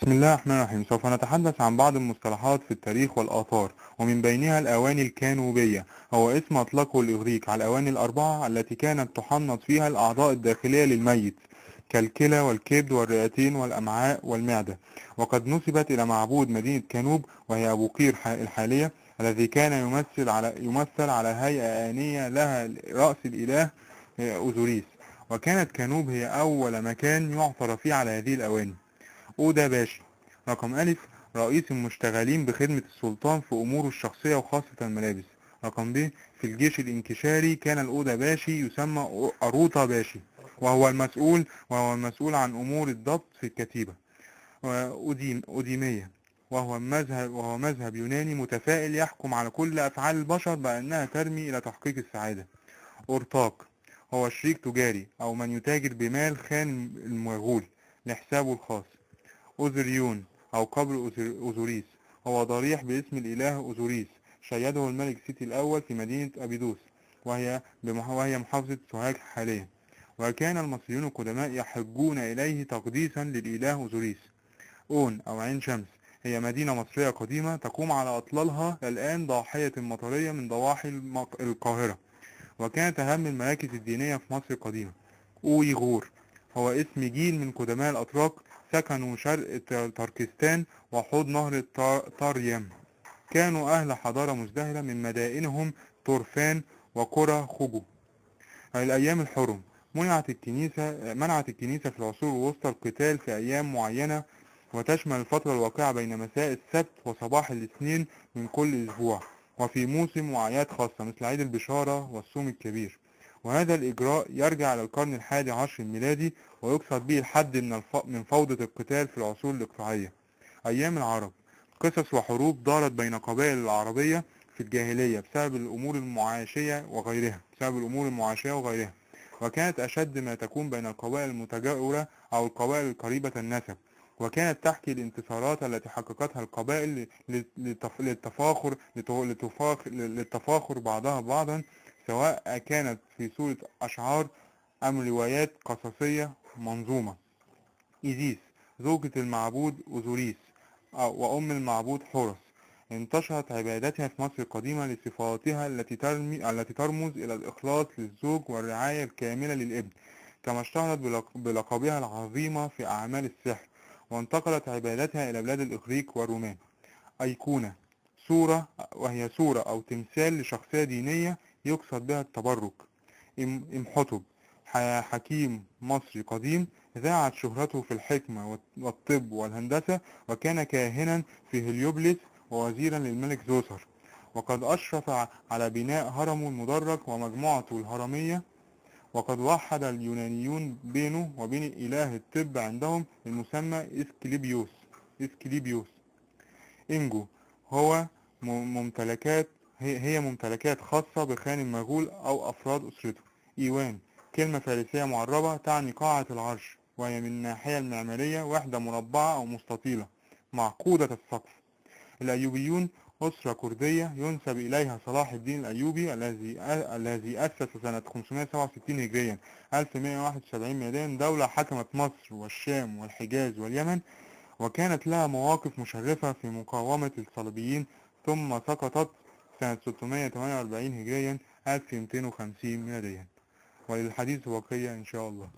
بسم الله الرحمن الرحيم. سوف نتحدث عن بعض المصطلحات في التاريخ والآثار، ومن بينها الأواني الكانوبية، هو اسم أطلقه الإغريق على الأواني الأربعة التي كانت تحنط فيها الأعضاء الداخلية للميت كالكلى والكبد والرئتين والأمعاء والمعدة، وقد نسبت إلى معبود مدينة كانوب وهي أبو قير الحالية، الذي كان يمثل على هيئة آنية لها رأس الإله أوزوريس، وكانت كانوب هي أول مكان يعثر فيه على هذه الأواني. أودا باشي. رقم ألف، رئيس المشتغلين بخدمة السلطان في أموره الشخصية وخاصة الملابس. رقم ب، في الجيش الانكشاري كان الأودا باشي يسمى أروطا باشي، وهو المسؤول عن أمور الضبط في الكتيبة. أوديمية، وهو مذهب يوناني متفائل يحكم على كل أفعال البشر بأنها ترمي إلى تحقيق السعادة. أورطاق، هو شريك تجاري أو من يتاجر بمال خان المغول لحسابه الخاص. أوزريون أو قبر أوزوريس، هو ضريح باسم الإله أوزوريس شيده الملك سيتي الأول في مدينة أبيدوس، وهي محافظة سوهاج حاليا، وكان المصريون القدماء يحجون إليه تقديسا للإله أوزوريس. أون أو عين شمس، هي مدينة مصرية قديمة تقوم على أطلالها الآن ضاحية مطرية من ضواحي القاهرة، وكانت أهم المراكز الدينية في مصر القديمة. أويغور، هو اسم جيل من قدماء الأتراك سكنوا شرق تركستان وحوض نهر تاريم، كانوا أهل حضارة مزدهرة من مدائنهم تورفان وقرى خوجو. الأيام الحرم، منعت الكنيسة في العصور الوسطى القتال في أيام معينة، وتشمل الفترة الواقعة بين مساء السبت وصباح الاثنين من كل أسبوع، وفي موسم وأعياد خاصة مثل عيد البشارة والصوم الكبير. وهذا الإجراء يرجع إلى القرن 11 الميلادي، ويقصد به الحد من فوضى القتال في العصور الإقطاعية. أيام العرب، قصص وحروب دارت بين قبائل العربية في الجاهلية بسبب الأمور المعاشية وغيرها، وكانت أشد ما تكون بين القبائل المتجاورة أو القبائل القريبة النسب، وكانت تحكي الانتصارات التي حققتها القبائل للتفاخر بعضها بعضا، سواء كانت في صورة أشعار أم روايات قصصية منظومة. إيزيس، زوجة المعبود أوزوريس وأم المعبود حورس، انتشرت عبادتها في مصر القديمة لصفاتها التي ترمز إلى الإخلاص للزوج والرعاية الكاملة للابن، كما اشتهرت بلقبها العظيمة في أعمال السحر، وانتقلت عبادتها إلى بلاد الإغريق والرومان. أيقونة، صورة، وهي صورة أو تمثال لشخصية دينية يقصد بها التبرك. إمحتب، حكيم مصري قديم ذاعت شهرته في الحكمة والطب والهندسة، وكان كاهنا في هليوبلس ووزيرا للملك زوسر، وقد أشرف على بناء هرمه المدرج ومجموعته الهرمية، وقد وحد اليونانيون بينه وبين إله الطب عندهم المسمى إسكليبيوس. إسكليبيوس. إنجو، هو ممتلكات هي ممتلكات خاصة بخان المغول أو أفراد أسرته. إيوان، كلمة فارسية معربة تعني قاعة العرش، وهي من الناحية المعمارية وحدة مربعة أو مستطيلة معقودة السقف. الأيوبيون، أسرة كردية ينسب إليها صلاح الدين الأيوبي الذي أسس سنة 567 هجريا 1171 ميلاديا دولة حكمت مصر والشام والحجاز واليمن، وكانت لها مواقف مشرفة في مقاومة الصليبيين، ثم سقطت سنة 648 هجريا 1250 ميلاديا. وللحديث بقية إن شاء الله.